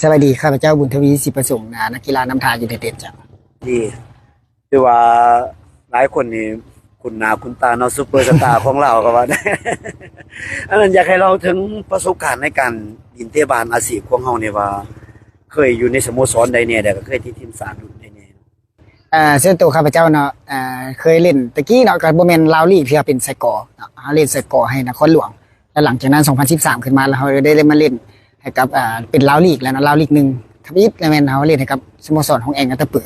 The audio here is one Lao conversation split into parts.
ສະບາຍດີ ຂ້າພະເຈົ້າ ບຸນທະວີ ສີປະສົມ ອາ ນັກກິລານ້ຳທາ ຢູໄນເຕັດ ເຈົ້າ. ດີ ຖືວ່າຫຼາຍຄົນນີ້ຄຸ້ນໜ້າຄຸ້ນຕາເນາະ ຊຸບເປີສະຕາຂອງລາວກໍວ່າໄດ້ ອັນນັ້ນ ຢາກໃຫ້ເລົ່າເຖິງປະສົບການໃນການຫຼິ້ນເຕະບານອາຊີບຂອງເຮົານີ້ວ່າ ເຄີຍຢູ່ໃນສະໂມສອນໃດແດ່ ແລ້ວກໍເຄີຍຕິດທີມຊາດລຸ້ນໃດແດ່? ເອີ ສ່ວນໂຕຂ້າພະເຈົ້າເນາະ ເອີ ເຄີຍຫຼິ້ນແຕ່ກີ້ເນາະ ກໍບໍ່ແມ່ນລາວລີກ ເທື່ອເປັນສະກໍເນາະ ເຮົາຫຼິ້ນສະກໍໃຫ້ນະຄອນຫຼວງ ແລ້ວຫຼັງຈາກນັ້ນ ສອງພັນສິບສາມ ຂຶ້ນມາ ແລ້ວເຮົາໄດ້ ໄດ້ມາຫຼິ້ນໃຫ້ກັບ ເອີ ເປັນລາວລີກແລ້ວເນາະ ລາວລີກໜຶ່ງ ທຳອິດ ແລ້ວແມ່ນເຮົາຫຼິ້ນໃຫ້ກັບສະໂມສອນຮົງແອງອັດຕະປື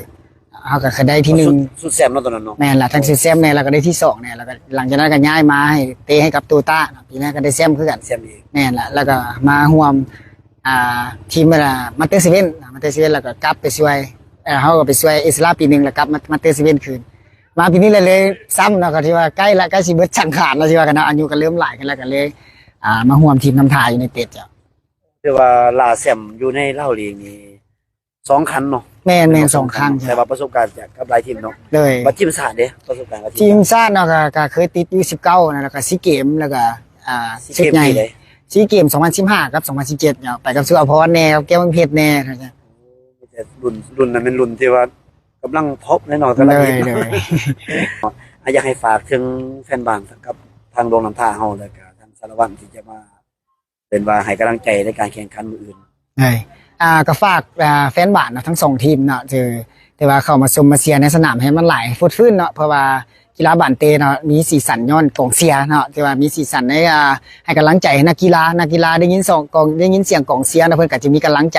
ເຮົາກໍເຄີຍໄດ້ທີໜຶ່ງ ຊຸດແຊມເນາະ ຕອນນັ້ນເນາະ. ແມ່ນລະ ທັງຊຸດແຊມແດ່ ແລ້ວກໍໄດ້ທີສອງແດ່ ແລ້ວກໍຫຼັງຈາກນັ້ນກໍຍ້າຍມາໃຫ້ເຕະໃຫ້ກັບໂຕຕາເນາະ ປີນັ້ນກໍໄດ້ແຊມຄືກັນ ແຊມອີກ. ແມ່ນລະ ແລ້ວກໍມາຮ່ວມ ອ່າ ທີມ ອ່າ ມາສເຕີເຊເວັນ ມາສເຕີເຊເວັນ ແລ້ວກໍກັບໄປຊ່ວຍ ເອີ ເຮົາກໍໄປຊ່ວຍເອສລາປີໜຶ່ງ ແລ້ວກັບມາ ມາສເຕີເຊເວັນຄືນ ມາປີນີ້ເລີຍ ເລີຍຊ້ຳເນາະ ກໍຖືວ່າໃກ້ລະ ໃກ້ຊິເບິດສັງຂານແລ້ວ ຊິວ່າກັນເນາະ ອາຍຸກໍເລີ່ມຫຼາຍຂຶ້ນແລ້ວ ກໍເລີຍ ອ່າ ມາຮ່ວມທີມນ້ຳທາຢູໄນເຕັດ ເຈົ້າ. ຖືວ່າລ່າແຊມຢູ່ໃນລາວລີກນີ້ສອງຄັ້ງເນາະ. ແມ່ນໆ ສອງຄັ້ງ ແຕ່ວ່າປະສົບການຈາກກັບຫຼາຍທີມເນາະ. ໂດຍ ບັດທີມຊາດເດ ປະສົບການກັບທີມ ທີມຊາດເນາະ ກໍ ກໍເຄີຍຕິດຢູ່ສິບເກົ້ານະ ແລ້ວກໍຊີເກມ ແລ້ວກໍ ອ່າ ຊຸດໃຫຍ່ ຊີເກມສອງພັນສິບຫ້າ ກັບ ສອງພັນສິບເຈັດເນາະ ໄປກັບສຸອາພອນແດ່ ກັບແກ້ວເມືອງເພັດແດ່. ໂອ້ ມີແຕ່ລຸ້ນ ລຸ້ນນັ້ນແມ່ນລຸ້ນທີ່ວ່າກຳລັງທັອບເລີຍເນາະ ກຳລັງ ໂດຍ ອາ ຢາກໃຫ້ຝາກເຖິງແຟນບານກັບທາງຫຼວງນ້ຳທາເຮົາ ແລ້ວກໍທາງສາລະວັນທີ່ຈະມາ ເປັນວ່າໃຫ້ກຳລັງໃຈໃນການແຂ່ງຂັນມື້ອື່ນ. ໂດຍ ອ່າ ກໍຝາກ ອ່າ ແຟນບານເນາະ ທັງສອງທີມເນາະ ທີ່ ທີ່ວ່າເຂົ້າມາຊົມມາເຊຍໃນສະໜາມໃຫ້ມັນຫຼາຍຟົດຟື້ນເນາະ ເພາະວ່າກິລາບານເຕະເນາະ ມີສີສັນຍ້ອນກອງເຊຍເນາະ ທີ່ວ່າມີສີສັນໃນ ອ່າ ໃຫ້ກຳລັງໃຈນັກກິລາ ນັກກິລາໄດ້ຍິນສອງກອງ ໄດ້ຍິນສຽງກອງເຊຍເນາະ ເພິ່ນກໍຈະມີກຳລັງໃຈ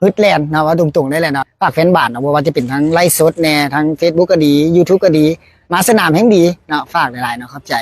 ຮຶດແລ່ນເນາະ ເວົ້າຕົງໆໄດ້ແຫຼະເນາະ ຝາກແຟນບານເນາະ ບໍ່ວ່າຈະເປັນທາງໄລຟ໌ສົດແດ່ ທາງເຟສບຸກກໍດີ ຢູທູບກໍດີ ມາສະໜາມແຮ່ງດີເນາະ ຝາກຫຼາຍໆເນາະ ຂອບໃຈ.